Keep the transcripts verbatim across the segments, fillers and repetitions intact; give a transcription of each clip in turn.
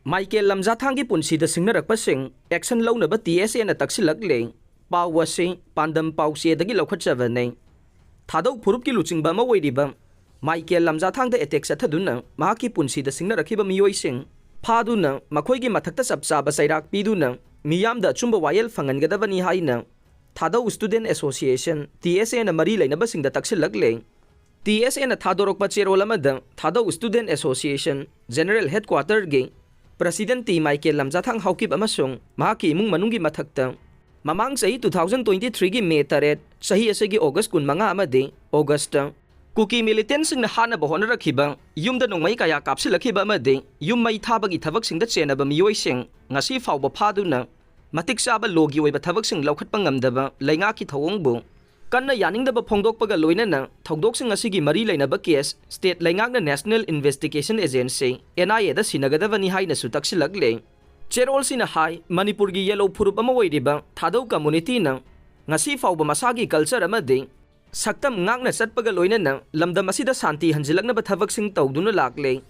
Michael ꯂꯝꯖꯥꯊꯥꯡꯒꯤ ꯄꯨꯟꯁꯤꯗ ꯁꯤꯡꯅꯔꯛꯄꯁꯤꯡ action ꯂꯧꯅꯕ T S Aꯅ ꯇꯛꯁꯤꯜꯂꯛꯂꯦ꯫ ꯄꯥꯎ ꯑꯁꯤ ꯄꯥꯟꯗꯝ ꯄꯥꯎꯆꯦꯗꯒꯤ ꯂꯧꯈꯠꯆꯕꯅꯤ꯫ ꯊꯥꯗꯧ ꯐꯨꯔꯨꯞꯀꯤ ꯂꯨꯆꯤꯡꯕ ꯑꯃ ꯑꯣꯏꯔꯤꯕ ꯃꯥꯏꯀꯦꯜ ꯂꯝꯖꯥꯊꯥꯡꯗ attack ꯆꯠꯊꯗꯨꯅ ꯃꯍꯥꯛꯀꯤ ꯄꯨꯟꯁꯤꯗ ꯁꯤꯡꯅꯔꯛꯈꯤꯕ ꯃꯤꯑꯣꯏꯁꯤꯡ ꯐꯥꯗꯨꯅ ꯃꯈꯣꯏꯒꯤ ꯃꯊꯛꯇ ꯆꯞ ꯆꯥꯕ ꯆꯩꯔꯥꯛ ꯄꯤꯗꯨꯅ ꯃꯤꯌꯥꯝꯗ ꯑꯆꯨꯝꯕ ꯋꯥꯌꯦꯜ ꯐꯪꯍꯟꯒꯗꯕꯅꯤ ꯍꯥꯏꯅ ꯊꯥꯗꯧ Student Association, T S Aꯅ ꯃꯔꯤ ꯂꯩꯅꯕꯁꯤꯡꯗ ꯇꯛꯁꯤꯜꯂꯛꯂꯦ꯫ T S Aꯅ ꯊꯥꯗꯣꯔꯛꯄ ꯆꯦꯔꯣꯜ ꯑꯃꯗ ꯊꯥꯗꯧ Student Association General Headquarterꯒꯤ President T Michael Lamjathang Haokip ꯑꯃꯁꯨꯡ ꯃꯍꯥꯛꯀꯤ ꯏꯃꯨꯡ ꯃꯅꯨꯡꯒꯤ ꯃꯊꯛꯇ ꯃꯃꯥꯡ ꯆꯍꯤ two thousand twenty threeꯒꯤ May ꯇꯔꯦꯠ, ꯆꯍꯤ ꯑꯁꯤꯒꯤ August ꯀꯨꯟꯃꯉꯥ ꯑꯃꯗꯤ Augustꯇ ꯀꯨꯀꯤ militantꯁꯤꯡꯅ ꯍꯥꯠꯅꯕ ꯍꯣꯠꯅꯔꯛꯈꯤꯕ, ꯌꯨꯝꯗ ꯅꯣꯡꯃꯩ ꯀꯌꯥ ꯀꯥꯞꯁꯤꯜꯂꯛꯈꯤꯕ ꯑꯃꯗꯤ ꯌꯨꯝ ꯃꯩ ꯊꯥꯕꯒꯤ ꯊꯕꯛꯁꯤꯡꯗ ꯆꯦꯟꯅꯕ ꯃꯤꯑꯣꯏꯁꯤꯡ ꯉꯁꯤ ꯐꯥꯎꯕ ꯐꯥꯗꯨꯅ ꯃꯇꯤꯛ ꯆꯥꯕ ꯂꯣꯒꯤ ꯑꯣꯏꯕ ꯊꯕꯛꯁꯤꯡ ꯂꯧꯈꯠꯄ ꯉꯝꯗꯕ ꯂꯩꯉꯥꯛꯀꯤ ꯊꯧꯑꯣꯡꯕꯨ ꯀꯟꯅ ꯌꯥꯅꯤꯡꯗꯕ ꯐꯣꯡꯗꯣꯛꯄꯒ ꯂꯣꯏꯅꯅ ꯊꯧꯗꯣꯛꯁꯤꯡ ꯑꯁꯤꯒꯤ ꯃꯔꯤ ꯂꯩꯅꯕ case state ꯂꯩꯉꯥꯛꯅ National Investigation Agency, N I Aꯗ ꯁꯤꯟꯅꯒꯗꯕꯅꯤ ꯍꯥꯏꯅꯁꯨ ꯇꯛꯁꯤꯜꯂꯛꯂꯦ꯫ ꯆꯦꯔꯣꯜꯁꯤꯅ ꯍꯥꯏ, ꯃꯅꯤꯄꯨꯔꯒꯤ ꯌꯦꯂꯧ ꯐꯨꯔꯨꯞ ꯑꯃ ꯑꯣꯏꯔꯤꯕ ꯊꯥꯗꯧ communityꯅ ꯉꯁꯤ ꯐꯥꯎꯕ ꯃꯁꯥꯒꯤ culture ꯑꯃꯗꯤ ꯁꯛꯇꯝ ꯉꯥꯛꯅ ꯆꯠꯄꯒ ꯂꯣꯏꯅꯅ ꯂꯝꯗꯝ ꯑꯁꯤꯗ ꯁꯥꯟꯇꯤ ꯍꯟꯖꯤꯜꯂꯛꯅꯕ ꯊꯕꯛꯁꯤꯡ ꯇꯧꯗꯨꯅ ꯂꯥꯛꯂꯦ꯫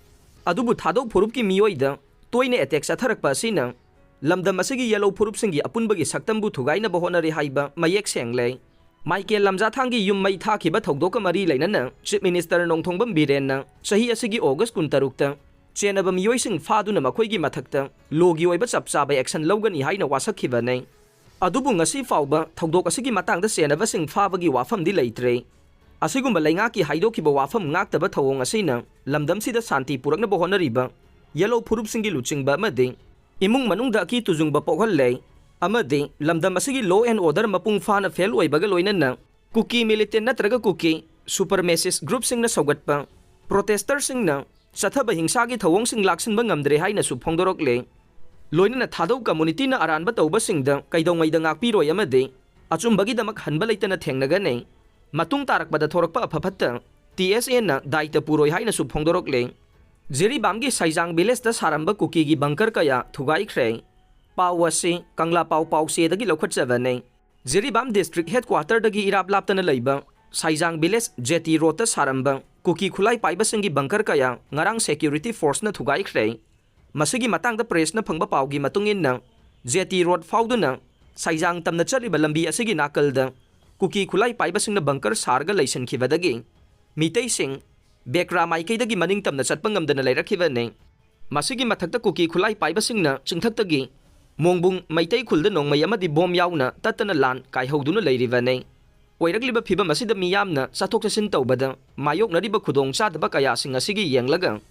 ꯑꯗꯨꯕꯨ ꯊꯥꯗꯧ ꯐꯨꯔꯨꯞꯀꯤ ꯃꯤꯑꯣꯏꯗ ꯇꯣꯏꯅ attack ꯆꯠꯊꯔꯛꯄ ꯑꯁꯤꯅ ꯂꯝꯗꯝ ꯑꯁꯤꯒꯤ ꯌꯦꯂꯧ ꯐꯨꯔꯨꯞꯁꯤꯡꯒꯤ ꯑꯄꯨꯟꯕꯒꯤ ꯁꯛꯇꯝꯕꯨ ꯊꯨꯒꯥꯏꯅꯕ ꯍꯣꯠꯅꯔꯤ ꯍꯥꯏꯕ ꯃꯌꯦꯛ ꯁꯦꯡꯂꯦ꯫ ꯃꯥꯏꯀꯦꯜ ꯂꯝꯖꯥꯊꯥꯡꯒꯤ ꯌꯨꯝ ꯃꯩ ꯊꯥꯈꯤꯕ ꯊꯧꯗꯣꯛꯀ ꯃꯔꯤ ꯂꯩꯅꯅ Chief Minister ꯅꯣꯡꯊꯣꯝꯕꯝ ꯕꯤꯔꯦꯟꯅ ꯆꯍꯤ ꯑꯁꯤꯒꯤ August ꯀꯨꯟꯇꯔꯨꯛꯇ ꯆꯦꯟꯅꯕ ꯃꯤꯑꯣꯏꯁꯤꯡ ꯐꯥꯗꯨꯅ ꯃꯈꯣꯏꯒꯤ ꯃꯊꯛꯇ ꯂꯣꯒꯤ ꯑꯣꯏꯕ ꯆꯞ ꯆꯥꯕ action ꯂꯧꯒꯅꯤ ꯍꯥꯏꯅ ꯋꯥꯁꯛꯈꯤꯕꯅꯤ꯫ ꯑꯗꯨꯕꯨ ꯉꯁꯤ ꯐꯥꯎꯕ ꯊꯧꯗꯣꯛ ꯑꯁꯤꯒꯤ ꯃꯇꯥꯡꯗ ꯆꯦꯟꯅꯕꯁꯤꯡ ꯐꯥꯕꯒꯤ ꯋꯥꯐꯝꯗꯤ ꯂꯩꯇ꯭ꯔꯦ꯫ ꯑꯁꯤꯒꯨꯝꯕ ꯂꯩꯉꯥꯛꯀꯤ ꯍꯥꯏꯗꯣꯛꯈꯤꯕ ꯋꯥꯐꯝ ꯉꯥꯛꯇꯕ ꯊꯧꯑꯣꯡ ꯑꯁꯤꯅ ꯂꯝꯗꯝꯁꯤꯗ ꯁꯥꯟꯇꯤ ꯄꯨꯔꯛꯅꯕ ꯍꯣꯠꯅꯔꯤꯕ ꯌꯦꯂꯧ ꯐꯨꯔꯨꯞꯁꯤꯡꯒꯤ ꯂꯨꯆꯤꯡꯕ ꯑꯃꯗꯤ ꯏꯃꯨꯡ ꯃꯅꯨꯡꯗ ꯑꯀꯤ ꯇꯨꯖꯨꯡꯕ ꯄꯣꯛꯍꯜꯂꯦ ꯑꯃꯗꯤ ꯂꯝꯗꯝ ꯑꯁꯤꯒꯤ law and order ꯃꯄꯨꯡ ꯐꯥꯅ fail ꯑꯣꯏꯕꯒ ꯂꯣꯏꯅꯅ ꯀꯨꯀꯤ militant ꯅꯠꯇ꯭ꯔꯒ ꯀꯨꯀꯤ supremacist groupꯁꯤꯡꯅ ꯁꯧꯒꯠꯄ protesters ꯁꯤꯡꯅ ꯆꯠꯊꯕ ꯍꯤꯡꯁꯥꯒꯤ ꯊꯧꯑꯣꯡꯁꯤꯡ ꯂꯥꯛꯁꯤꯟꯕ ꯉꯝꯗ꯭ꯔꯦ ꯍꯥꯏꯅꯁꯨ ꯐꯣꯡꯗꯣꯔꯛꯂꯦ꯫ ꯂꯣꯏꯅꯅ ꯊꯥꯗꯧ communityꯅ ꯑꯔꯥꯟꯕ ꯇꯧꯕꯁꯤꯡꯗ ꯀꯩꯗꯧꯉꯩꯗ ꯉꯥꯛꯄꯤꯔꯣꯏ ꯑꯃꯗꯤ ꯑꯆꯨꯝꯕꯒꯤꯗꯃꯛ ꯍꯟꯕ ꯂꯩꯇꯅ ꯊꯦꯡꯅꯒꯅꯤ꯫ ꯃꯇꯨꯡ ꯇꯥꯔꯛꯄꯗ ꯊꯣꯔꯛꯄ ꯑꯐ ꯐꯠꯇ T S Aꯅ ꯗꯥꯏꯇ ꯄꯨꯔꯣꯏ ꯍꯥꯏꯅꯁꯨ ꯐꯣꯡꯗꯣꯔꯛꯂꯦ꯫ ꯖꯤꯔꯤꯕꯥꯝꯒꯤ ꯁꯩꯖꯥꯡ villageꯇ ꯁꯥꯔꯝꯕ ꯀꯨꯀꯤꯒꯤ bunker ꯀꯌꯥ ꯊꯨꯒꯥꯏꯈ꯭ꯔꯦ꯫ ꯄꯥꯎ ꯑꯁꯤ ꯀꯪꯂꯥ ꯄꯥꯎ ꯄꯥꯎꯆꯦꯗꯒꯤ ꯂꯧꯈꯠꯆꯕꯅꯤ꯫ ꯖꯤꯔꯤꯕꯥꯝ district headquarterꯗꯒꯤ ꯏꯔꯥꯞ ꯂꯥꯞꯇꯅ ꯂꯩꯕ ꯁꯩꯖꯥꯡ village jetty roadꯇ ꯁꯥꯔꯝꯕ ꯀꯨꯀꯤ ꯈꯨꯠꯂꯥꯏ ꯄꯥꯏꯕꯁꯤꯡꯒꯤ bunker ꯀꯌꯥ ꯉꯔꯥꯡ security forceꯅ ꯊꯨꯒꯥꯏꯈ꯭ꯔꯦ꯫ ꯃꯁꯤꯒꯤ ꯃꯇꯥꯡꯗ ꯄ꯭ꯔꯦꯁꯅ ꯐꯪꯕ ꯄꯥꯎꯒꯤ ꯃꯇꯨꯡ ꯏꯟꯅ, ꯖꯦꯇꯤ ꯔꯣꯗ ꯐꯥꯎꯗꯨꯅ ꯁꯥꯏꯖꯥꯡ ꯇꯝꯅ ꯆꯠꯂꯤꯕ ꯂꯝꯕꯤ ꯑꯁꯤꯒꯤ ꯅꯥꯀꯜꯗ ꯀꯨꯀꯤ ꯈꯨꯠꯂꯥꯏ ꯄꯥꯏꯕꯁꯤꯡꯅ ꯕꯪꯀꯔ ꯁꯥꯔꯒ ꯂꯩꯁꯤꯟꯈꯤꯕꯗꯒꯤ ꯃꯤꯇꯩꯁꯤꯡ ꯕꯦꯀ꯭ꯔꯥ ꯃꯥꯏꯀꯩꯗꯒꯤ ꯃꯅꯤꯡ ꯇꯝꯅ ꯆꯠꯄ ꯉꯝꯗꯅ ꯂꯩꯔꯛꯈꯤꯕꯅꯤ꯫ ꯃꯁꯤꯒꯤ ꯃꯊꯛꯇ ꯀꯨꯀꯤ ꯈꯨꯠꯂꯥꯏ ꯄꯥꯏꯕꯁꯤꯡꯅ ꯆꯤꯡꯊꯛꯇꯒꯤ ꯃꯣꯡꯕꯨꯡ ꯃꯩꯇꯩ ꯈꯨꯜꯗ ꯅꯣꯡꯃꯩ ꯑꯃꯗꯤ ꯕꯣꯝ ꯌꯥꯎꯅ ꯇꯠꯇꯅ ꯂꯥꯟ ꯀꯥꯏꯍꯧꯗꯨꯅ ꯂꯩꯔꯤꯕꯅꯤ꯫ ꯑꯣꯏꯔꯛꯂꯤꯕ ꯐꯤꯕꯝ ꯑꯁꯤꯗ ꯃꯤꯌꯥꯝꯅ ꯆꯠꯊꯣꯛ ꯆꯠꯁꯤꯟ ꯇꯧꯕꯗ ꯃꯥꯌꯣꯛꯅꯔꯤꯕ ꯈꯨꯗꯣꯡꯆꯥꯗꯕ ꯀꯌꯥꯁꯤꯡ ꯑꯁꯤꯒꯤ ꯌꯦꯡꯂꯒ,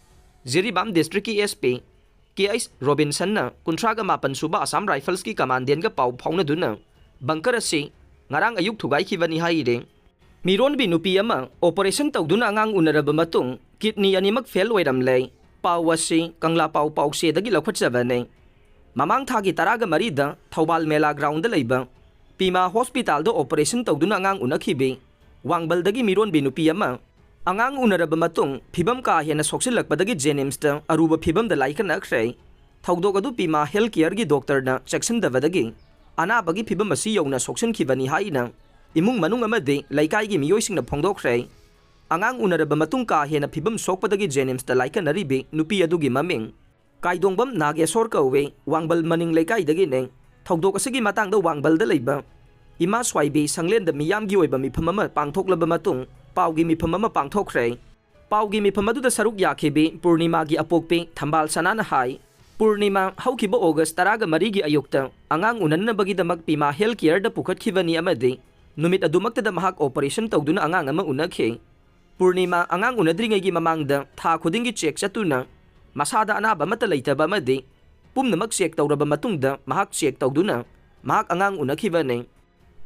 ꯖꯤꯔꯤꯕꯥꯝ ꯗꯤꯁꯇ꯭ꯔꯤꯛꯀꯤ ꯑꯦꯁ ꯄꯤ ꯀꯦ ꯑꯩꯆ ꯔꯣꯕꯤꯟꯁꯟꯅ ꯀꯨꯟꯊ꯭ꯔꯥꯒ ꯃꯥꯄꯟ ꯁꯨꯕ ꯑꯁꯥꯝ ꯔꯥꯏꯐꯜꯁꯀꯤ ꯀꯃꯥꯟꯗꯦꯟꯒ ꯄꯥꯎ ꯐꯥꯎꯅꯗꯨꯅ ꯕꯪꯀꯔ ꯑꯁꯤ ꯉꯔꯥꯡ ꯑꯌꯨꯛ ꯊꯨꯒꯥꯏꯈꯤꯕꯅꯤ ꯍꯥꯏꯔꯤ꯫ ꯃꯤꯔꯣꯟꯕꯤ ꯅꯨꯄꯤ ꯑꯃ ꯑꯣꯄꯔꯦꯁꯟ ꯇꯧꯗꯨꯅ ꯑꯉꯥꯡ ꯎꯅꯔꯕ ꯃꯇꯨꯡ ꯀꯤꯗꯅꯤ ꯑꯅꯤꯃꯛ ꯐꯦꯜ ꯑꯣꯏꯔꯝꯂꯦ꯫ ꯄꯥꯎ ꯑꯁꯤ ꯀꯪꯂꯥ ꯄꯥꯎ ꯄꯥꯎꯆꯦꯗꯒꯤ ꯂꯧꯈꯠꯆꯕꯅꯤ꯫ ꯃꯃꯥꯡ ꯊꯥꯒꯤ ꯇꯔꯥꯒ ꯃꯔꯤꯗ ꯊꯧꯕꯥꯜ ꯃꯦꯂꯥ ꯒ꯭ꯔꯥꯎꯟꯗ ꯂꯩꯕ ꯄꯤꯃꯥ ꯍꯣꯁꯄꯤꯇꯥꯜꯗ ꯑꯣꯄꯔꯦꯁꯟ ꯇꯧꯗꯨꯅ ꯑꯉꯥꯡ ꯎꯅꯈꯤꯕꯤ ꯋꯥꯡꯕꯜꯗꯒꯤ ꯃꯤꯔꯣꯟꯕꯤ ꯅꯨꯄꯤ ꯑꯃ ꯑꯉꯥꯡ ꯎꯅꯔꯕ ꯃꯇꯨꯡ ꯐꯤꯕꯝ ꯀꯥ ꯍꯦꯟꯅ ꯁꯣꯛꯆꯤꯜꯂꯛꯄꯗꯒꯤ ꯖꯦꯅꯤꯝꯁꯇ ꯑꯔꯨꯕ ꯐꯤꯕꯝꯗ ꯂꯥꯏꯀꯠꯅꯈ꯭ꯔꯦ꯫ ꯊꯧꯗꯣꯛ ꯑꯗꯨ ꯄꯤꯃꯥ ꯍꯦꯜꯊ ꯀꯤꯌꯔꯒꯤ ꯗꯣꯛꯇꯔꯅ ꯆꯦꯛꯁꯤꯟꯗꯕꯗꯒꯤ ꯑꯅꯥꯕꯒꯤ ꯐꯤꯕꯝ ꯑꯁꯤ ꯌꯧꯅ ꯁꯣꯛꯆꯤꯟꯈꯤꯕꯅꯤ ꯍꯥꯏꯅ ꯏꯃꯨꯡ ꯃꯅꯨꯡ ꯑꯃꯗꯤ ꯂꯩꯀꯥꯏꯒꯤ ꯃꯤꯑꯣꯏꯁꯤꯡꯅ ꯐꯣꯡꯗꯣꯛꯈ꯭ꯔꯦ꯫ ꯑꯉꯥꯡ ꯎꯅꯔꯕ ꯃꯇꯨꯡ ꯀꯥ ꯍꯦꯟꯅ ꯐꯤꯕꯝ ꯁꯣꯛꯄꯗꯒꯤ ꯖꯦꯅꯤꯝꯁꯇ ꯂꯥꯏꯀꯠꯅꯔꯤꯕꯤ ꯅꯨꯄꯤ ꯑꯗꯨꯒꯤ ꯃꯃꯤꯡ ꯀꯥꯏꯗꯣꯡꯕꯝ ꯅꯥꯒꯦꯁꯣꯔ ꯀꯧꯏ, ꯋꯥꯡꯕꯜ ꯃꯅꯤꯡ ꯂꯩꯀꯥꯏꯗꯒꯤꯅꯤ꯫ ꯊꯧꯗꯣꯛ ꯑꯁꯤꯒꯤ ꯃꯇꯥꯡꯗ ꯋꯥꯡꯕꯜꯗ ꯂꯩꯕ ꯏꯃꯥ ꯁ꯭ꯋꯥꯏꯕꯤ ꯁꯪꯂꯦꯟꯗ ꯃꯤꯌꯥꯝꯒꯤ ꯑꯣꯏꯕ ꯃꯤꯐꯝ ꯑꯃ ꯄꯥꯡꯊꯣꯛꯂꯕ ꯃꯇꯨꯡ ꯄꯥꯎꯒꯤ ꯃꯤꯐꯝ ꯑꯃ ꯄꯥꯡꯊꯣꯛꯈ꯭ꯔꯦ꯫ ꯄꯥꯎꯒꯤ ꯃꯤꯐꯝ ꯑꯗꯨꯗ ꯁꯔꯨꯛ ꯌꯥꯈꯤꯕꯤ ꯄꯨꯔꯅꯤꯃꯥꯒꯤ ꯑꯄꯣꯛꯄꯤ ꯊꯝꯕꯥꯜ ꯁꯅꯥꯅ ꯍꯥꯏ, ꯄꯨꯔꯅꯤꯃꯥ ꯍꯧꯈꯤꯕ ꯑꯣꯒꯁ ꯇꯔꯥꯒ ꯃꯔꯤꯒꯤ ꯑꯌꯨꯛꯇ ꯑꯉꯥꯡ ꯎꯅꯅꯕꯒꯤꯗꯃꯛ ꯄꯤꯃꯥ ꯍꯦꯜꯊ ꯀꯤꯌꯔꯗ ꯄꯨꯈꯠꯈꯤꯕꯅꯤ ꯑꯃꯗꯤ ꯅꯨꯃꯤꯠ ꯑꯗꯨꯃꯛꯇꯗ ꯃꯍꯥꯛ ꯑꯣꯄꯔꯦꯁꯟ ꯇꯧꯗꯨꯅ ꯑꯉꯥꯡ ꯑꯃ ꯎꯅꯈꯤ꯫ ꯄꯨꯔꯅꯤꯃꯥ ꯑꯉꯥꯡ ꯎꯅꯗ꯭ꯔꯤꯉꯩꯒꯤ ꯃꯃꯥꯡꯗ ꯊꯥ ꯈꯨꯗꯤꯡꯒꯤ ꯆꯦꯛ ꯆꯠꯇꯨꯅ ꯃꯁꯥꯗ ꯑꯅꯥꯕ ꯑꯃꯠꯇ ꯂꯩꯇꯕ ꯑꯃꯗꯤ ꯄꯨꯝꯅꯃꯛ ꯆꯦꯛ ꯇꯧꯔꯕ ꯃꯇꯨꯡꯗ ꯃꯍꯥꯛ ꯆꯦꯛ ꯇꯧꯗꯨꯅ ꯃꯍꯥꯛ ꯑꯉꯥꯡ ꯎꯅꯈꯤꯕꯅꯤ꯫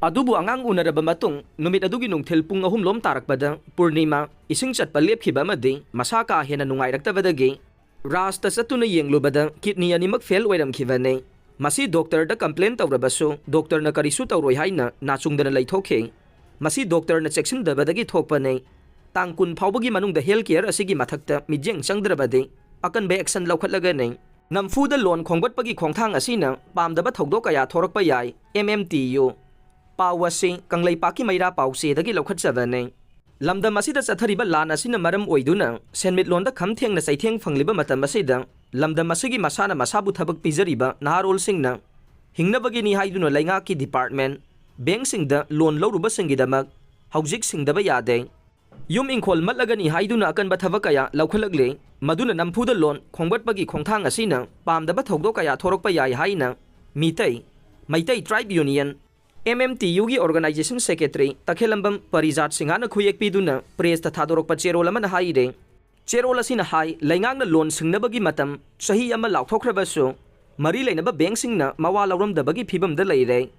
ꯑꯗꯨꯕꯨ ꯑꯉꯥꯡ ꯎꯅꯔꯕ ꯃꯇꯨꯡ ꯅꯨꯃꯤꯠ ꯑꯗꯨꯒꯤ ꯅꯨꯡꯊꯤꯜ ꯄꯨꯡ ꯑꯍꯨꯝ ꯂꯣꯝ ꯇꯥꯔꯛꯄꯗ ꯄꯨꯔꯅꯤꯃꯥ ꯏꯁꯤꯡ ꯆꯠꯄ ꯂꯦꯞꯈꯤꯕ ꯑꯃꯗꯤ ꯃꯁꯥ ꯀꯥ ꯍꯦꯟꯅ ꯅꯨꯡꯉꯥꯏꯔꯛꯇꯕꯗꯒꯤ ꯔꯥꯖꯇ ꯆꯠꯇꯨꯅ ꯌꯦꯡꯂꯨꯕꯗ ꯀꯤꯗꯅꯤ ꯑꯅꯤꯃꯛ ꯐꯦꯜ ꯑꯣꯏꯔꯝꯈꯤꯕꯅꯤ꯫ ꯃꯁꯤ ꯗꯣꯛꯇꯔꯗ ꯀꯝꯄ꯭ꯂꯦꯟ ꯇꯧꯔꯕꯁꯨ ꯗꯣꯛꯇꯔꯅ ꯀꯔꯤꯁꯨ ꯇꯧꯔꯣꯏ ꯍꯥꯏꯅ ꯅꯥꯆꯨꯡꯗꯅ ꯂꯩꯊꯣꯛꯈꯤ꯫ ꯃꯁꯤ ꯗꯣꯛꯇꯔꯅ ꯆꯦꯛꯁꯤꯟꯗꯕꯗꯒꯤ ꯊꯣꯛꯄꯅꯤ꯫ ꯇꯥꯡ ꯀꯨꯟ ꯐꯥꯎꯕꯒꯤ ꯃꯅꯨꯡꯗ ꯍꯦꯜꯊ ꯀꯤꯌꯔ ꯑꯁꯤꯒꯤ ꯃꯊꯛꯇ ꯃꯤꯠꯌꯦꯡ ꯆꯪꯗ꯭ꯔꯕꯗꯤ ꯑꯀꯟꯕ ꯑꯦꯛꯁꯟ ꯂꯧꯈꯠꯂꯒꯅꯤ꯫ ꯅꯝꯐꯨꯗ ꯂꯣꯟ ꯈꯣꯝꯒꯠꯄꯒꯤ ꯈꯣꯡꯊꯥꯡ ꯑꯁꯤꯅ ꯄꯥꯝꯗꯕ ꯊꯧꯗꯣꯛ ꯀꯌꯥ ꯊꯣꯔꯛꯄ ꯌꯥꯏ, ꯑꯦꯝ ꯑꯦꯝ ꯇꯤ ꯌꯨ꯫ ꯄꯥꯎ ꯑꯁꯤ ꯀꯪꯂꯩꯄꯥꯛꯀꯤ ꯃꯩꯔꯥ ꯄꯥꯎꯆꯦꯗꯒꯤ ꯂꯧꯈꯠꯆꯕꯅꯤ꯫ ꯂꯝꯗꯝ ꯑꯁꯤꯗ ꯆꯠꯊꯔꯤꯕ ꯂꯥꯟ ꯑꯁꯤꯅ ꯃꯔꯝ ꯑꯣꯏꯗꯨꯅ ꯁꯦꯟꯃꯤꯠꯂꯣꯟꯗ ꯈꯝ ꯊꯦꯡꯅ ꯆꯩꯊꯦꯡ ꯐꯪꯂꯤꯕ ꯃꯇꯝ ꯑꯁꯤꯗ, ꯂꯝꯗꯝ ꯑꯁꯤꯒꯤ ꯃꯁꯥꯅ ꯃꯁꯥꯕꯨ ꯊꯕꯛ ꯄꯤꯖꯔꯤꯕ ꯅꯍꯥꯔꯣꯜꯁꯤꯡꯅ ꯍꯤꯡꯅꯕꯒꯤꯅꯤ ꯍꯥꯏꯗꯨꯅ ꯂꯩꯉꯥꯛꯀꯤ ꯗꯤꯄꯥꯔꯠꯃꯦꯟ, ꯕꯦꯡꯁꯤꯡꯗ ꯂꯣꯟ ꯂꯧꯔꯨꯕꯁꯤꯡꯒꯤꯗꯃꯛ ꯍꯧꯖꯤꯛ ꯁꯤꯡꯗꯕ ꯌꯥꯗꯦ꯫ ꯌꯨꯝ ꯏꯪꯈꯣꯜ ꯃꯠꯂꯒꯅꯤ ꯍꯥꯏꯗꯨꯅ ꯑꯀꯟꯕ ꯊꯕꯛ ꯀꯌꯥ ꯂꯧꯈꯠꯂꯛꯂꯤ꯫ ꯃꯗꯨꯅ ꯅꯝꯐꯨꯗ ꯂꯣꯟ ꯈꯣꯝꯒꯠꯄꯒꯤ ꯈꯣꯡꯊꯥꯡ ꯑꯁꯤꯅ ꯄꯥꯝꯗꯕ ꯊꯧꯗꯣꯛ ꯀꯌꯥ ꯊꯣꯔꯛꯄ ꯌꯥꯏ ꯍꯥꯏꯅ ꯃꯤꯇꯩ, ꯃꯩꯇꯩ ꯇ꯭ꯔꯥꯏꯕ ꯌꯨꯅꯤꯌꯟ, ꯑꯦꯝ ꯑꯦꯝ ꯇꯤ ꯌꯨꯒꯤ ꯑꯣꯔꯒꯅꯥꯏꯖꯦꯁꯟ ꯁꯦꯀ꯭ꯔꯦꯇꯔꯤ ꯇꯈꯦꯜꯂꯝꯕꯝ ꯄꯔꯤꯖꯥꯠ ꯁꯤꯡꯍꯅ ꯈꯨꯌꯦꯛ ꯄꯤꯗꯨꯅ ꯄ꯭ꯔꯦꯁꯇ ꯊꯥꯗꯣꯔꯛꯄ ꯆꯦꯔꯣꯜ ꯑꯃꯅ ꯍꯥꯏꯔꯦ꯫ ꯆꯦꯔꯣꯜ ꯑꯁꯤꯅ ꯍꯥꯏ, ꯂꯩꯉꯥꯛꯅ ꯂꯣꯟ ꯁꯤꯡꯅꯕꯒꯤ ꯃꯇꯝ ꯆꯍꯤ ꯑꯃ ꯂꯥꯎꯊꯣꯛꯈ꯭ꯔꯕꯁꯨ, ꯃꯔꯤ ꯂꯩꯅꯕ ꯕꯦꯡꯁꯤꯡꯅ ꯃꯋꯥ ꯂꯧꯔꯝꯗꯕꯒꯤ ꯐꯤꯕꯝꯗ ꯂꯩꯔꯦ꯫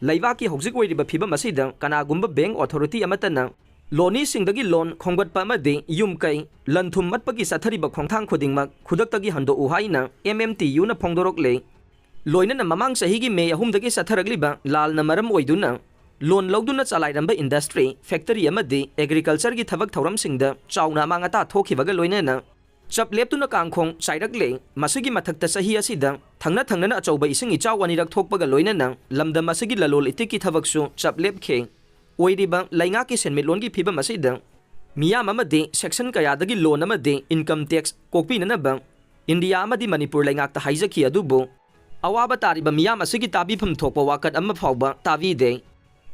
ꯂꯩꯕꯥꯛꯀꯤ ꯍꯧꯖꯤꯛ ꯑꯣꯏꯔꯤꯕ ꯐꯤꯕꯝ ꯑꯁꯤꯗ ꯀꯅꯥꯒꯨꯝꯕ ꯕꯦꯡ ꯑꯣꯊꯣꯔꯤꯇꯤ ꯑꯃꯠꯇꯅ ꯂꯣꯅꯤꯁꯤꯡꯗꯒꯤ ꯂꯣꯟ ꯈꯣꯝꯒꯠꯄ ꯑꯃꯗꯤ ꯌꯨꯝ ꯀꯩ, ꯂꯟ ꯊꯨꯝ ꯃꯠꯄꯒꯤ ꯆꯠꯊꯔꯤꯕ ꯈꯣꯡꯊꯥꯡ ꯈꯨꯗꯤꯡꯃꯛ ꯈꯨꯗꯛꯇꯒꯤ ꯍꯟꯗꯣꯛꯎ ꯍꯥꯏꯅ ꯑꯦꯝ ꯑꯦꯝ ꯇꯤ ꯌꯨꯅ ꯐꯣꯡꯗꯣꯔꯛꯂꯦ꯫ ꯂꯣꯏꯅꯅ ꯃꯃꯥꯡ ꯆꯍꯤꯒꯤ ꯃꯦ ꯑꯍꯨꯝꯗꯒꯤ ꯆꯠꯊꯔꯛꯂꯤꯕ ꯂꯥꯜꯅ ꯃꯔꯝ ꯑꯣꯏꯗꯨꯅ ꯂꯣꯟ ꯂꯧꯗꯨꯅ ꯆꯂꯥꯏꯔꯝꯕ ꯏꯟꯗꯁꯇ꯭ꯔꯤ, ꯐꯦꯛꯇꯔꯤ ꯑꯃꯗꯤ ꯑꯦꯒ꯭ꯔꯤꯀꯜꯆꯔꯒꯤ ꯊꯕꯛ ꯊꯧꯔꯝꯁꯤꯡꯗ ꯆꯥꯎꯅ ꯑꯃꯥꯡ ꯑꯇꯥ ꯊꯣꯛꯈꯤꯕꯒ ꯂꯣꯏꯅꯅ ꯆꯞ ꯂꯦꯞꯇꯨꯅ ꯀꯥꯡꯈꯣꯡ ꯆꯥꯏꯔꯛꯂꯦ꯫ ꯃꯁꯤꯒꯤ ꯃꯊꯛꯇ ꯆꯍꯤ ꯑꯁꯤꯗ ꯊꯪꯅ ꯊꯪꯅꯅ ꯑꯆꯧꯕ ꯏꯁꯤꯡ ꯏꯆꯥꯎ ꯑꯅꯤꯔꯛ ꯊꯣꯛꯄꯒ ꯂꯣꯏꯅꯅ ꯂꯝꯗꯝ ꯑꯁꯤꯒꯤ ꯂꯂꯣꯜ ꯏꯇꯤꯛꯀꯤ ꯊꯕꯛꯁꯨ ꯆꯞ ꯂꯦꯞꯈꯤ꯫ ꯑꯣꯏꯔꯤꯕ ꯂꯩꯉꯥꯛꯀꯤ ꯁꯦꯟꯃꯤꯠꯂꯣꯟꯒꯤ ꯐꯤꯕꯝ ꯑꯁꯤꯗ ꯃꯤꯌꯥꯝ ꯑꯃꯗꯤ ꯁꯦꯛꯁꯟ ꯀꯌꯥꯗꯒꯤ ꯂꯣꯟ ꯑꯃꯗꯤ ꯏꯟꯀꯝ ꯇꯦꯛꯁ ꯀꯣꯛꯄꯤꯅꯅꯕ ꯏꯟꯗꯤꯌꯥ ꯑꯃꯗꯤ ꯃꯅꯤꯄꯨꯔ ꯂꯩꯉꯥꯛꯇ ꯍꯥꯏꯖꯈꯤ, ꯑꯗꯨꯕꯨ ꯑꯋꯥꯕ ꯇꯥꯔꯤꯕ ꯃꯤꯌꯥꯝ ꯑꯁꯤꯒꯤ ꯇꯥꯕꯤꯐꯝ ꯊꯣꯛꯄ ꯋꯥꯀꯠ ꯑꯃ ꯐꯥꯎꯕ ꯇꯥꯕꯤꯗꯦ꯫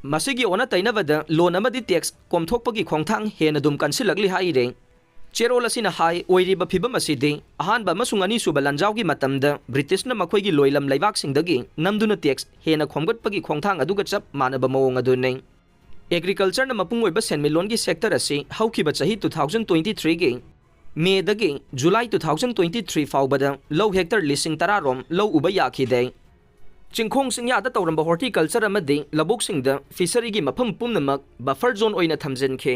ꯃꯁꯤꯒꯤ ꯑꯣꯟꯅ ꯇꯩꯅꯕꯗ ꯂꯣꯟ ꯑꯃꯗꯤ ꯇꯦꯛꯁ ꯀꯣꯝꯊꯣꯛꯄꯒꯤ ꯈꯣꯡꯊꯥꯡ ꯍꯦꯟꯅ ꯑꯗꯨꯝ ꯀꯟꯁꯤꯜꯂꯛꯂꯤ ꯍꯥꯏꯔꯦ꯫ ꯆꯦꯔꯣꯜ ꯑꯁꯤꯅ ꯍꯥꯏ, ꯑꯣꯏꯔꯤꯕ ꯐꯤꯕꯝ ꯑꯁꯤꯗꯤ ꯑꯍꯥꯟꯕ ꯑꯃꯁꯨꯡ ꯑꯅꯤꯁꯨꯕ ꯂꯥꯟꯖꯥꯎꯒꯤ ꯃꯇꯝꯗ ꯕ꯭ꯔꯤꯇꯤꯁꯅ ꯃꯈꯣꯏꯒꯤ ꯂꯣꯏꯂꯝ ꯂꯩꯕꯥꯛꯁꯤꯡꯗꯒꯤ ꯅꯝꯗꯨꯅ ꯇꯦꯛꯁ ꯍꯦꯟꯅ ꯈꯣꯝꯒꯠꯄꯒꯤ ꯈꯣꯡꯊꯥꯡ ꯑꯗꯨꯒ ꯆꯞ ꯃꯥꯟꯅꯕ ꯃꯑꯣꯡ ꯑꯗꯨꯅꯤ꯫ ꯑꯦꯒ꯭ꯔꯤꯀꯜꯆꯔꯅ ꯃꯄꯨꯡ ꯑꯣꯏꯕ ꯁꯦꯟꯃꯤꯠꯂꯣꯟꯒꯤ ꯁꯦꯛꯇꯔ ꯑꯁꯤ ꯍꯧꯈꯤꯕ ꯆꯍꯤ two thousand twenty threeꯒꯤ ꯃꯦꯗꯒꯤ July two thousand twenty three ꯐꯥꯎꯕꯗ ꯂꯧ ꯍꯦꯛꯇꯔ ꯂꯤꯁꯤꯡ ꯇꯔꯥ ꯔꯣꯝ ꯂꯧ ꯎꯕ ꯌꯥꯈꯤꯗꯦ꯫ ꯆꯤꯡꯈꯣꯡ ꯆꯤꯡꯌꯥꯗ ꯇꯧꯔꯝꯕ ꯍꯣꯔꯇꯤꯀꯜꯆꯔ ꯑꯃꯗꯤ ꯂꯧꯕꯨꯛꯁꯤꯡꯗ ꯐꯤꯁꯔꯤꯒꯤ ꯃꯐꯝ ꯄꯨꯝꯅꯃꯛ ꯕꯐꯔ ꯖꯣꯟ ꯑꯣꯏꯅ ꯊꯝꯖꯤꯟꯈꯤ꯫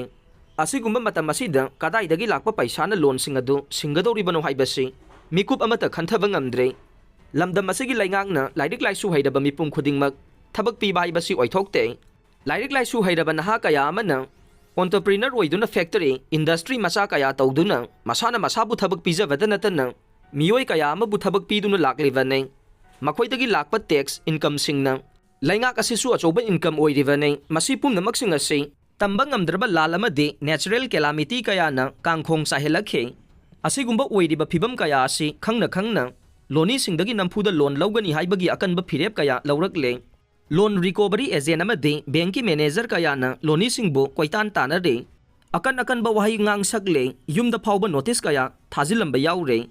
ꯑꯁꯤꯒꯨꯝꯕ ꯃꯇꯝ ꯑꯁꯤꯗ ꯀꯗꯥꯏꯗꯒꯤ ꯂꯥꯛꯄ ꯄꯩꯁꯥꯅ ꯂꯣꯟꯁꯤꯡ ꯑꯗꯨ ꯁꯤꯡꯒꯗꯧꯔꯤꯕꯅꯣ ꯍꯥꯏꯕꯁꯤ ꯃꯤꯀꯨꯞ ꯑꯃꯠꯇ ꯈꯟꯊꯕ ꯉꯝꯗ꯭ꯔꯦ꯫ ꯂꯝꯗꯝ ꯑꯁꯤꯒꯤ ꯂꯩꯉꯥꯛꯅ ꯂꯥꯏꯔꯤꯛ ꯂꯥꯏꯁꯨ ꯍꯩꯔꯕ ꯃꯤꯄꯨꯝ ꯈꯨꯗꯤꯡꯃꯛ ꯊꯕꯛ ꯄꯤꯕ ꯍꯥꯏꯕꯁꯤ ꯑꯣꯏꯊꯣꯛꯇꯦ꯫ ꯂꯥꯏꯔꯤꯛ ꯂꯥꯏꯁꯨ ꯍꯩꯔꯕ ꯅꯍꯥ ꯀꯌꯥ ꯑꯃꯅ entrepreneur ꯑꯣꯏꯗꯨꯅ ꯐꯦꯛꯇꯔꯤ, ꯏꯟꯗꯁꯇ꯭ꯔꯤ ꯃꯆꯥ ꯀꯌꯥ ꯇꯧꯗꯨꯅ ꯃꯁꯥꯅ ꯃꯁꯥꯕꯨ ꯊꯕꯛ ꯄꯤꯖꯕꯗ ꯅꯠꯇꯅ ꯃꯤꯑꯣꯏ ꯀꯌꯥ ꯑꯃꯕꯨ ꯊꯕꯛ ꯄꯤꯗꯨꯅ ꯂꯥꯛꯂꯤꯕꯅꯤ꯫ ꯃꯈꯣꯏꯗꯒꯤ ꯂꯥꯛꯄ ꯇꯦꯛꯁ ꯏꯟꯀꯝꯁꯤꯡꯅ ꯂꯩꯉꯥꯛ ꯑꯁꯤꯁꯨ ꯑꯆꯧꯕ ꯏꯟꯀꯝ ꯑꯣꯏꯔꯤꯕꯅꯤ꯫ ꯃꯁꯤ ꯄꯨꯝꯅꯃꯛꯁꯤꯡ ꯑꯁꯤ ꯇꯝꯕ ꯉꯝꯗ꯭ꯔꯕ ꯂꯥꯜ ꯑꯃꯗꯤ natural calamity ꯀꯌꯥꯅ ꯀꯥꯡꯈꯣꯡ ꯆꯥꯏꯍꯜꯂꯛꯈꯤ꯫ ꯑꯁꯤꯒꯨꯝꯕ ꯑꯣꯏꯔꯤꯕ ꯐꯤꯕꯝ ꯀꯌꯥ ꯑꯁꯤ ꯈꯪꯅ ꯈꯪꯅ ꯂꯣꯅꯤꯁꯤꯡꯗꯒꯤ ꯅꯝꯐꯨꯗ ꯂꯣꯟ ꯂꯧꯒꯅꯤ ꯍꯥꯏꯕꯒꯤ ꯑꯀꯟꯕ ꯐꯤꯔꯦꯞ ꯀꯌꯥ ꯂꯧꯔꯛꯂꯦ꯫ ꯂꯣꯟ ꯔꯤꯀꯣꯚꯔꯤ ꯑꯦꯖꯦꯟ ꯑꯃꯗꯤ ꯕꯦꯡꯀꯤ ꯃꯦꯅꯦꯖꯔ ꯀꯌꯥꯅ ꯂꯣꯅꯤꯁꯤꯡꯕꯨ ꯀꯣꯏꯇꯥꯟ ꯇꯥꯟꯅꯔꯦ꯫ ꯑꯀꯟ ꯑꯀꯟꯕ ꯋꯥꯍꯩ ꯉꯥꯡꯁꯛꯂꯦ꯫ ꯌꯨꯝꯗ ꯐꯥꯎꯕ ꯅꯣꯇꯤꯁ ꯀꯌꯥ ꯊꯥꯖꯤꯜꯂꯝꯕ ꯌꯥꯎꯔꯦ꯫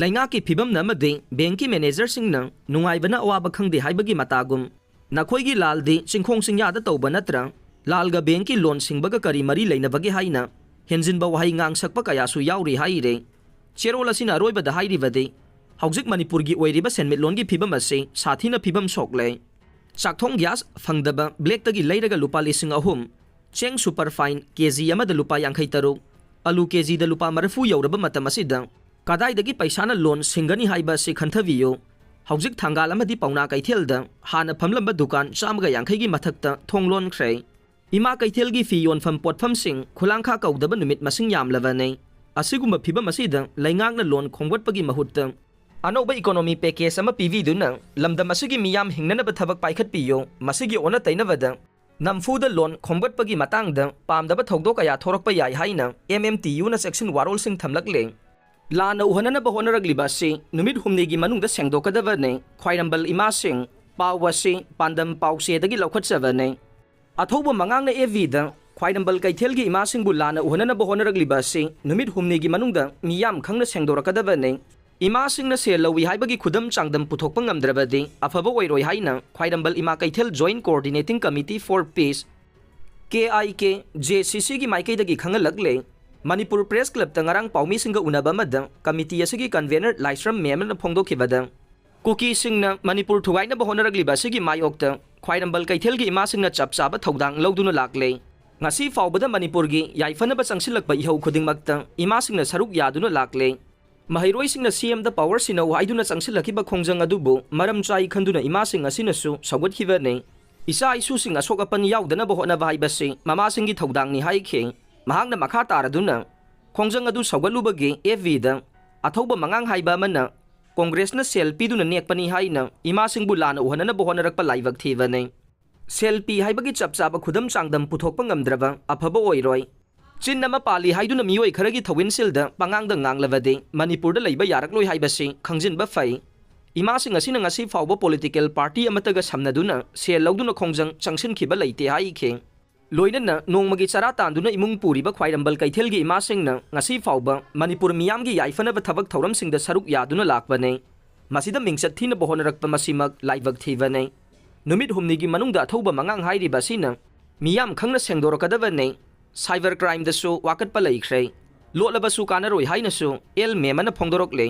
ꯂꯩꯉꯥꯛꯀꯤ ꯐꯤꯕꯝꯅ ꯑꯃꯗꯤ ꯕꯦꯡꯀꯤ ꯃꯦꯅꯦꯖꯔꯁꯤꯡꯅ ꯅꯨꯡꯉꯥꯏꯕꯅ ꯑꯋꯥꯕ ꯈꯪꯗꯦ ꯍꯥꯏꯕꯒꯤ ꯃꯇꯥꯒꯨꯝ, ꯅꯈꯣꯏꯒꯤ ꯂꯥꯜꯗꯤ ꯆꯤꯡꯈꯣꯡ ꯆꯤꯡꯌꯥꯗ ꯇꯧꯕ ꯅꯠꯇ꯭ꯔ? ꯂꯥꯜꯒ ꯕꯦꯡꯀꯤ ꯂꯣꯟ ꯁꯤꯡꯕꯒ ꯀꯔꯤ ꯃꯔꯤ ꯂꯩꯅꯕꯒꯦ ꯍꯥꯏꯅ ꯍꯦꯟꯖꯤꯟꯕ ꯋꯥꯍꯩ ꯉꯥꯡꯁꯛꯄ ꯀꯌꯥꯁꯨ ꯌꯥꯎꯔꯤ ꯍꯥꯏꯔꯦ꯫ ꯆꯦꯔꯣꯜ ꯑꯁꯤꯅ ꯑꯔꯣꯏꯕꯗ ꯍꯥꯏꯔꯤꯕꯗꯤ, ꯍꯧꯖꯤꯛ ꯃꯅꯤꯄꯨꯔꯒꯤ ꯑꯣꯏꯔꯤꯕ ꯁꯦꯟꯃꯤꯠꯂꯣꯟꯒꯤ ꯐꯤꯕꯝ ꯑꯁꯤ ꯁꯥꯊꯤꯅ ꯐꯤꯕꯝ ꯁꯣꯛꯂꯦ꯫ ꯆꯥꯛꯊꯣꯡ ꯒ꯭ꯌꯥꯁ ꯐꯪꯗꯕ, ꯕ꯭ꯂꯦꯛꯇꯒꯤ ꯂꯩꯔꯒ ꯂꯨꯄꯥ ꯂꯤꯁꯤꯡ ꯑꯍꯨꯝ, ꯆꯦꯡ ꯁꯨꯄꯔ ꯐꯥꯏꯟ ꯀꯦ ꯖꯤ ꯑꯃꯗ ꯂꯨꯄꯥ ꯌꯥꯡꯈꯩ ꯇꯔꯨꯛ, ꯑꯂꯨ ꯀꯦ ꯖꯤꯗ ꯂꯨꯄꯥ ꯃꯔꯤꯐꯨ ꯌꯧꯔꯕ ꯃꯇꯝ ꯑꯁꯤꯗ ꯀꯗꯥꯏꯗꯒꯤ ꯄꯩꯁꯥꯅ ꯂꯣꯟ ꯁꯤꯡꯒꯅꯤ ꯍꯥꯏꯕ ꯑꯁꯤ ꯈꯟꯊꯕꯤꯌꯨ꯫ ꯍꯧꯖꯤꯛ ꯊꯪꯒꯥꯜ ꯑꯃꯗꯤ ꯄꯥꯎꯅꯥ ꯀꯩꯊꯦꯜꯗ ꯍꯥꯟꯅ ꯐꯝꯂꯝꯕ ꯗꯨꯀꯥꯟ ꯆꯥꯝꯃꯒ ꯌꯥꯡꯈꯩꯒꯤ ꯃꯊꯛꯇ ꯊꯣꯡ ꯂꯣꯟꯈ꯭ꯔꯦ꯫ ꯏꯃꯥ ꯀꯩꯊꯦꯜꯒꯤ ꯐꯤ ꯌꯣꯟꯐꯝ ꯄꯣꯠꯐꯝꯁꯤꯡ ꯈꯨꯂꯥꯡꯈꯥ ꯀꯧꯗꯕ ꯅꯨꯃꯤꯠ ꯃꯁꯤꯡ ꯌꯥꯝꯂꯕꯅꯤ꯫ ꯑꯁꯤꯒꯨꯝꯕ ꯐꯤꯕꯝ ꯑꯁꯤꯗ ꯂꯩꯉꯥꯛꯅ ꯂꯣꯟ ꯈꯣꯝꯒꯠꯄꯒꯤ ꯃꯍꯨꯠꯇ ꯑꯅꯧꯕ ꯏꯀꯣꯅꯣꯃꯤ ꯄꯦꯀꯦꯖ ꯑꯃ ꯄꯤꯕꯤꯗꯨꯅ ꯂꯝꯗꯝ ꯑꯁꯤꯒꯤ ꯃꯤꯌꯥꯝ ꯍꯤꯡꯅꯅꯕ ꯊꯕꯛ ꯄꯥꯏꯈꯠꯄꯤꯌꯨ꯫ ꯃꯁꯤꯒꯤ ꯑꯣꯟꯅ ꯇꯩꯅꯕꯗ ꯅꯝꯐꯨꯗ ꯂꯣꯟ ꯈꯣꯝꯒꯠꯄꯒꯤ ꯃꯇꯥꯡꯗ ꯄꯥꯝꯗꯕ ꯊꯧꯗꯣꯛ ꯀꯌꯥ ꯊꯣꯔꯛꯄ ꯌꯥꯏ ꯍꯥꯏꯅ ꯑꯦꯝ ꯑꯦꯝ ꯇꯤ ꯌꯨꯅ ꯆꯦꯛꯁꯤꯟ ꯋꯥꯔꯣꯜꯁꯤꯡ ꯊꯝꯂꯛꯂꯦ꯫ ꯂꯥꯟꯅ ꯎꯍꯟꯅꯅꯕ ꯍꯣꯠꯅꯔꯛꯂꯤꯕ ꯑꯁꯤ ꯅꯨꯃꯤꯠ ꯍꯨꯝꯅꯤꯒꯤ ꯃꯅꯨꯡꯗ ꯁꯦꯡꯗꯣꯛꯀꯗꯕꯅꯤ꯫ ꯈ꯭ꯋꯥꯏꯔꯝꯕꯜ ꯏꯃꯥꯁꯤꯡ, ꯄꯥꯎ ꯑꯁꯤ ꯄꯥꯟꯗꯝ ꯄꯥꯎꯆꯦꯗꯒꯤ ꯂꯧꯈꯠꯆꯕꯅꯤ꯫ ꯑꯊꯧꯕ ꯃꯉꯥꯡꯅ ꯑꯦꯐ ꯕꯤꯗ ꯈ꯭ꯋꯥꯏꯔꯝꯕꯜ ꯀꯩꯊꯦꯜꯒꯤ ꯏꯃꯥꯁꯤꯡꯕꯨ ꯂꯥꯟꯅ ꯎꯍꯟꯅꯅꯕ ꯍꯣꯠꯅꯔꯛꯂꯤꯕ ꯑꯁꯤ ꯅꯨꯃꯤꯠ ꯍꯨꯝꯅꯤꯒꯤ ꯃꯅꯨꯡꯗ ꯃꯤꯌꯥꯝ ꯈꯪꯅ ꯁꯦꯡꯗꯣꯔꯛꯀꯗꯕꯅꯤ꯫ ꯏꯃꯥꯁꯤꯡꯅ ꯁꯦꯜ ꯂꯧꯏ ꯍꯥꯏꯕꯒꯤ ꯈꯨꯗꯝ ꯆꯥꯡꯗꯝ ꯄꯨꯊꯣꯛꯄ ꯉꯝꯗ꯭ꯔꯕꯗꯤ ꯑꯐꯕ ꯑꯣꯏꯔꯣꯏ ꯍꯥꯏꯅ ꯈ꯭ꯋꯥꯏꯔꯝꯕꯜ ꯏꯃꯥ ꯀꯩꯊꯦꯜ Joint Coordinating Committee for Peace, K I K, J ꯁꯤ ꯁꯤꯒꯤ ꯃꯥꯏꯀꯩꯗꯒꯤ ꯈꯪꯍꯜꯂꯛꯂꯦ꯫ ꯃꯅꯤꯄꯨꯔ ꯄ꯭ꯔꯦꯁ ꯀ꯭ꯂꯕꯇ ꯉꯔꯥꯡ ꯄꯥꯎꯃꯤꯁꯤꯡꯒ ꯎꯅꯕ ꯑꯃꯗ ꯀꯃꯤꯇꯤ ꯑꯁꯤꯒꯤ ꯀꯟꯚꯦꯅꯔ ꯂꯥꯏꯁ꯭ꯔꯝ ꯃꯦꯝꯅ ꯐꯣꯡꯗꯣꯛꯈꯤꯕꯗ, ꯀꯨꯀꯤꯁꯤꯡꯅ ꯃꯅꯤꯄꯨꯔ ꯊꯨꯒꯥꯏꯅꯕ ꯍꯣꯠꯅꯔꯛꯂꯤꯕ ꯑꯁꯤꯒꯤ ꯃꯥꯌꯣꯛꯇ ꯈ꯭ꯋꯥꯏꯔꯝꯕꯜ ꯀꯩꯊꯦꯜꯒꯤ ꯏꯃꯥꯁꯤꯡꯅ ꯆꯞ ꯆꯥꯕ ꯊꯧꯗꯥꯡ ꯂꯧꯗꯨꯅ ꯂꯥꯛꯂꯦ꯫ ꯉꯁꯤ ꯐꯥꯎꯕꯗ ꯃꯅꯤꯄꯨꯔꯒꯤ ꯌꯥꯏꯐꯅꯕ ꯆꯪꯁꯤꯜꯂꯛꯄ ꯏꯍꯧ ꯈꯨꯗꯤꯡꯃꯛꯇ ꯏꯃꯥꯁꯤꯡꯅ ꯁꯔꯨꯛ ꯌꯥꯗꯨꯅ ꯂꯥꯛꯂꯦ꯫ ꯃꯍꯩꯔꯣꯏꯁꯤꯡꯅ ꯁꯤ ꯑꯦꯝꯗ ꯄꯥꯋꯔ ꯁꯤꯟꯅꯧ ꯍꯥꯏꯗꯨꯅ ꯆꯪꯁꯤꯜꯂꯛꯈꯤꯕ ꯈꯣꯡꯖꯪ ꯑꯗꯨꯕꯨ ꯃꯔꯝ ꯆꯥꯏ ꯈꯟꯗꯨꯅ ꯏꯃꯥꯁꯤꯡ ꯑꯁꯤꯅꯁꯨ ꯁꯧꯒꯠꯈꯤꯕꯅꯤ꯫ ꯏꯆꯥ ꯏꯁꯨꯁꯤꯡ ꯑꯁꯣꯛ ꯑꯄꯟ ꯌꯥꯎꯗꯅꯕ ꯍꯣꯠꯅꯕ ꯍꯥꯏꯕꯁꯤ ꯃꯃꯥꯁꯤꯡꯒꯤ ꯊꯧꯗꯥꯡꯅꯤ ꯍꯥꯏꯈꯤ꯫ ꯃꯍꯥꯛꯅ ꯃꯈꯥ ꯇꯥꯔꯗꯨꯅ, ꯈꯣꯡꯖꯪ ꯑꯗꯨ ꯁꯧꯒꯠꯂꯨꯕꯒꯤ ꯑꯦꯐ ꯕꯤꯗ ꯑꯊꯧꯕ ꯃꯉꯥꯡ ꯍꯥꯏꯕ ꯑꯃꯅ ꯀꯣꯡꯒ꯭ꯔꯦꯁꯅ ꯁꯦꯜ ꯄꯤꯗꯨꯅ ꯅꯦꯛꯄꯅꯤ ꯍꯥꯏꯅ ꯏꯃꯥꯁꯤꯡꯕꯨ ꯂꯥꯟꯅ ꯎꯍꯟꯅꯅꯕ ꯍꯣꯠꯅꯔꯛꯄ ꯂꯥꯏꯕꯛ ꯊꯤꯕꯅꯤ꯫ ꯁꯦꯜ ꯄꯤ ꯍꯥꯏꯕꯒꯤ ꯆꯞ ꯆꯥꯕ ꯈꯨꯗꯝ ꯆꯥꯡꯗꯝ ꯄꯨꯊꯣꯛꯄ ꯉꯝꯗ꯭ꯔꯕ ꯑꯐꯕ ꯑꯣꯏꯔꯣꯏ꯫ ꯆꯤꯟ ꯑꯃ ꯄꯥꯜꯂꯤ ꯍꯥꯏꯗꯨꯅ ꯃꯤꯑꯣꯏ ꯈꯔꯒꯤ ꯊꯧꯋꯤꯟꯁꯤꯜꯗ ꯄꯉꯥꯡꯗ ꯉꯥꯡꯂꯕꯗꯤ ꯃꯅꯤꯄꯨꯔꯗ ꯂꯩꯕ ꯌꯥꯔꯛꯂꯣꯏ ꯍꯥꯏꯕꯁꯤ ꯈꯪꯖꯤꯟꯕ ꯐꯩ꯫ ꯏꯃꯥꯁꯤꯡ ꯑꯁꯤꯅ ꯉꯁꯤ ꯐꯥꯎꯕ ꯄꯣꯂꯤꯇꯤꯀꯦꯜ ꯄꯥꯔꯇꯤ ꯑꯃꯠꯇꯒ ꯁꯝꯅꯗꯨꯅ ꯁꯦꯜ ꯂꯧꯗꯨꯅ ꯈꯣꯡꯖꯪ ꯆꯪꯁꯤꯟꯈꯤꯕ ꯂꯩꯇꯦ ꯍꯥꯏꯈꯤ꯫ ꯂꯣꯏꯅꯅ ꯅꯣꯡꯃꯒꯤ ꯆꯔꯥ ꯇꯥꯟꯗꯨꯅ ꯏꯃꯨꯡ ꯄꯨꯔꯤꯕ ꯈ꯭ꯋꯥꯏꯔꯝꯕꯜ ꯀꯩꯊꯦꯜꯒꯤ ꯏꯃꯥꯁꯤꯡꯅ ꯉꯁꯤ ꯐꯥꯎꯕ ꯃꯅꯤꯄꯨꯔ ꯃꯤꯌꯥꯝꯒꯤ ꯌꯥꯏꯐꯅꯕ ꯊꯕꯛ ꯊꯧꯔꯝꯁꯤꯡꯗ ꯁꯔꯨꯛ ꯌꯥꯗꯨꯅ ꯂꯥꯛꯄꯅꯤ꯫ ꯃꯁꯤꯗ ꯃꯤꯡꯆꯠ ꯊꯤꯅꯕ ꯍꯣꯠꯅꯔꯛꯄ ꯃꯁꯤꯃꯛ ꯂꯥꯏꯕꯛ ꯊꯤꯕꯅꯤ꯫ ꯅꯨꯃꯤꯠ ꯍꯨꯝꯅꯤꯒꯤ ꯃꯅꯨꯡꯗ ꯑꯊꯧꯕ ꯃꯉꯥꯡ ꯍꯥꯏꯔꯤꯕ ꯑꯁꯤꯅ ꯃꯤꯌꯥꯝ ꯈꯪꯅ ꯁꯦꯡꯗꯣꯔꯛꯀꯗꯕꯅꯤ꯫ ꯁꯥꯏꯕꯔ ꯀ꯭ꯔꯥꯏꯝꯗꯁꯨ ꯋꯥꯀꯠꯄ ꯂꯩꯈ꯭ꯔꯦ꯫ ꯂꯣꯠꯂꯕꯁꯨ ꯀꯥꯟꯅꯔꯣꯏ ꯍꯥꯏꯅꯁꯨ ꯑꯦꯜ ꯃꯦꯃꯅ ꯐꯣꯡꯗꯣꯔꯛꯂꯦ꯫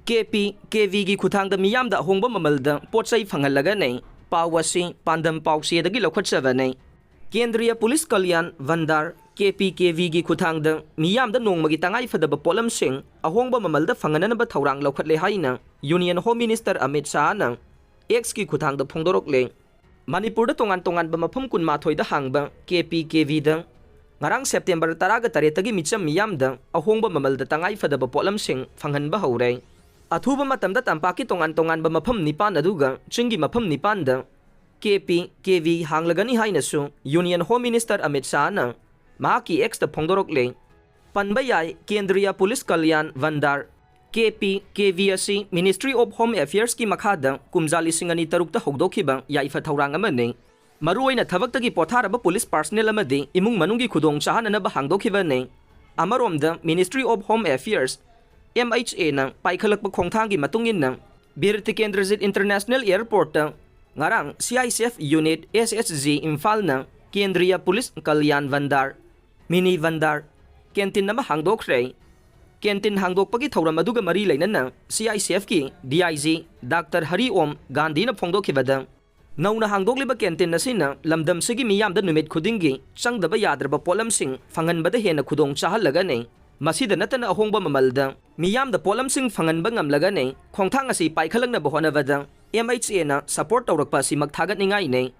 ꯀꯦ ꯄꯤ ꯀꯦ ꯚꯤꯒꯤ ꯈꯨꯠꯊꯥꯡꯗ ꯃꯤꯌꯥꯝꯗ ꯑꯍꯣꯡꯕ ꯃꯃꯜꯗ ꯄꯣꯠ ꯆꯩ ꯐꯪꯍꯜꯂꯒꯅꯤ꯫ ꯄꯥꯎ ꯑꯁꯤ ꯄꯥꯟꯗꯝ ꯄꯥꯎꯆꯦꯗꯒꯤ ꯂꯧꯈꯠꯆꯕꯅꯤ꯫ ꯀꯦꯟꯗ꯭ꯔꯤꯌ police Kalyan ꯚꯟꯗꯥꯔ, K P K ꯚꯤꯒꯤ ꯈꯨꯠꯊꯥꯡꯗ ꯃꯤꯌꯥꯝꯗ ꯅꯣꯡꯃꯒꯤ ꯇꯉꯥꯏꯐꯗꯕ ꯄꯣꯠꯂꯝꯁꯤꯡ ꯑꯍꯣꯡꯕ ꯃꯃꯜꯗ ꯐꯪꯍꯟꯅꯅꯕ ꯊꯧꯔꯥꯡ ꯂꯧꯈꯠꯂꯦ ꯍꯥꯏꯅ ꯌꯨꯅꯤꯌꯟ ꯍꯣꯝ ꯃꯤꯅꯤꯁꯇꯔ ꯑꯃꯤꯠ ꯁꯥꯍꯅ ꯑꯦꯛꯁꯀꯤ ꯈꯨꯠꯊꯥꯡꯗ ꯐꯣꯡꯗꯣꯔꯛꯂꯦ꯫ ꯃꯅꯤꯄꯨꯔꯗ ꯇꯣꯉꯥꯟ ꯇꯣꯉꯥꯟꯕ ꯃꯐꯝ ꯀꯨꯟꯃꯥꯊꯣꯏꯗ ꯍꯥꯡꯕ ꯀꯦ ꯄꯤ ꯀꯦ ꯚꯤꯗ ꯉꯔꯥꯡ ꯁꯦꯞꯇꯦꯝꯕꯔ ꯇꯔꯥꯒ ꯇꯔꯦꯠꯇꯒꯤ ꯃꯤꯆꯝ ꯃꯤꯌꯥꯝꯗ ꯑꯍꯣꯡꯕ ꯃꯃꯜꯗ ꯇꯉꯥꯏꯐꯗꯕ ꯄꯣꯠꯂꯝꯁꯤꯡ ꯐꯪꯍꯟꯕ ꯍꯧꯔꯦ꯫ ꯑꯊꯨꯕ ꯃꯇꯝꯗ ꯇꯝꯄꯥꯛꯀꯤ ꯇꯣꯉꯥꯟ ꯇꯣꯉꯥꯟꯕ ꯃꯐꯝ ꯅꯤꯄꯥꯟ ꯑꯗꯨꯒ ꯆꯤꯡꯒꯤ ꯃꯐꯝ ꯅꯤꯄꯥꯟꯗ ꯀꯦ ꯄꯤ ꯀꯦ ꯚꯤ ꯍꯥꯡꯂꯒꯅꯤ ꯍꯥꯏꯅꯁꯨ ꯌꯨꯅꯤꯌꯟ ꯍꯣꯝ ꯃꯤꯅꯤꯁꯇꯔ ꯑꯃꯤꯠ ꯁꯥꯍꯅ ꯃꯍꯥꯛꯀꯤ ꯑꯦꯛꯁꯇ ꯐꯣꯡꯗꯣꯔꯛꯂꯦ꯫ ꯄꯟꯕ ꯌꯥꯏ, ꯀꯦꯟꯗ꯭ꯔꯤꯌ police Kalyan ꯚꯟꯗꯥꯔ, K P K V ꯑꯁꯤ ꯃꯤꯅꯤꯁꯇ꯭ꯔꯤ ꯑꯣꯐ ꯍꯣꯝ ꯑꯦꯐꯤꯌꯔꯁꯀꯤ ꯃꯈꯥꯗ ꯀꯨꯝꯖꯥ ꯂꯤꯁꯤꯡ ꯑꯅꯤ ꯇꯔꯨꯛꯇ ꯍꯧꯗꯣꯛꯈꯤꯕ ꯌꯥꯏꯐ ꯊꯧꯔꯥꯡ ꯑꯃꯅꯤ꯫ ꯃꯔꯨꯑꯣꯏꯅ ꯊꯕꯛꯇꯒꯤ ꯄꯣꯊꯥꯔꯕ ꯄꯨꯂꯤꯁ ꯄꯥꯔꯁꯅꯦꯜ ꯑꯃꯗꯤ ꯏꯃꯨꯡ ꯃꯅꯨꯡꯒꯤ ꯈꯨꯗꯣꯡ ꯆꯥꯍꯟꯅꯅꯕ ꯍꯥꯡꯗꯣꯛꯈꯤꯕꯅꯤ꯫ ꯑꯃꯔꯣꯝꯗ ministry of home affairs, M H ꯑꯦꯅ ꯄꯥꯏꯈꯠꯂꯛꯄ ꯈꯣꯡꯊꯥꯡꯒꯤ ꯃꯇꯨꯡ ꯏꯟꯅ ꯕꯤꯔ ꯇꯤꯀꯦꯟꯗ꯭ꯔꯖꯤꯠ ꯏꯟꯇꯔꯅꯦꯁꯅꯦꯜ ꯑꯦꯌꯔꯄꯣꯔꯠꯇ ꯉꯔꯥꯡ C I C F unit S S G ꯏꯝꯐꯥꯜꯅ Kendriya police Kalyan Bhandar, mini Bhandar, canteen ꯑꯃ ꯍꯥꯡꯗꯣꯛꯈ꯭ꯔꯦ꯫ ꯀꯦꯟꯇꯤꯟ ꯍꯥꯡꯗꯣꯛꯄꯒꯤ ꯊꯧꯔꯝ ꯑꯗꯨꯒ ꯃꯔꯤ ꯂꯩꯅꯅ ꯁꯤ ꯑꯥꯏ ꯁꯤ ꯑꯦꯐꯀꯤ D I G doctor Harry ꯑꯣꯝ ꯒꯥꯟꯙꯤꯅ ꯐꯣꯡꯗꯣꯛꯈꯤꯕꯗ, ꯅꯧꯅ ꯍꯥꯡꯗꯣꯛꯂꯤꯕ ꯀꯦꯟꯇꯤꯟ ꯑꯁꯤꯅ ꯂꯝꯗꯝꯁꯤꯒꯤ ꯃꯤꯌꯥꯝꯗ ꯅꯨꯃꯤꯠ ꯈꯨꯗꯤꯡꯒꯤ ꯆꯪꯗꯕ ꯌꯥꯗ꯭ꯔꯕ ꯄꯣꯠꯂꯝꯁꯤꯡ ꯐꯪꯍꯟꯕꯗ ꯍꯦꯟꯅ ꯈꯨꯗꯣꯡ ꯆꯥꯍꯜꯂꯒꯅꯤ꯫ ꯃꯁꯤꯗ ꯅꯠꯇꯅ ꯑꯍꯣꯡꯕ ꯃꯃꯜꯗ ꯃꯤꯌꯥꯝꯗ ꯄꯣꯠꯂꯝꯁꯤꯡ ꯐꯪꯍꯟꯕ ꯉꯝꯂꯒꯅꯤ꯫ ꯈꯣꯡꯊꯥꯡ ꯑꯁꯤ ꯄꯥꯏꯈꯠꯂꯛꯅꯕ ꯍꯣꯠꯅꯕꯗ ꯑꯦꯝ ꯑꯩꯆ ꯑꯦꯅ ꯁꯄꯣꯔꯠ ꯇꯧꯔꯛꯄ ꯑꯁꯤꯃꯛ ꯊꯥꯒꯠꯅꯤꯡꯉꯥꯏꯅꯤ꯫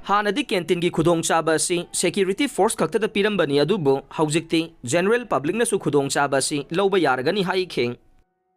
ꯍꯥꯟꯅꯗꯤ ꯀꯦꯟꯇꯤꯟꯒꯤ ꯈꯨꯗꯣꯡꯆꯥꯕ ꯑꯁꯤ ꯁꯦꯀ꯭ꯌꯨꯔꯤꯇꯤ ꯐꯣꯔꯁ ꯈꯛꯇꯗ ꯄꯤꯔꯝꯕꯅꯤ, ꯑꯗꯨꯕꯨ ꯍꯧꯖꯤꯛꯇꯤ ꯖꯦꯅꯔꯦꯜ ꯄꯕ꯭ꯂꯤꯛꯅꯁꯨ ꯈꯨꯗꯣꯡꯆꯥꯕ ꯑꯁꯤ ꯂꯧꯕ ꯌꯥꯔꯒꯅꯤ ꯍꯥꯏꯈꯤ꯫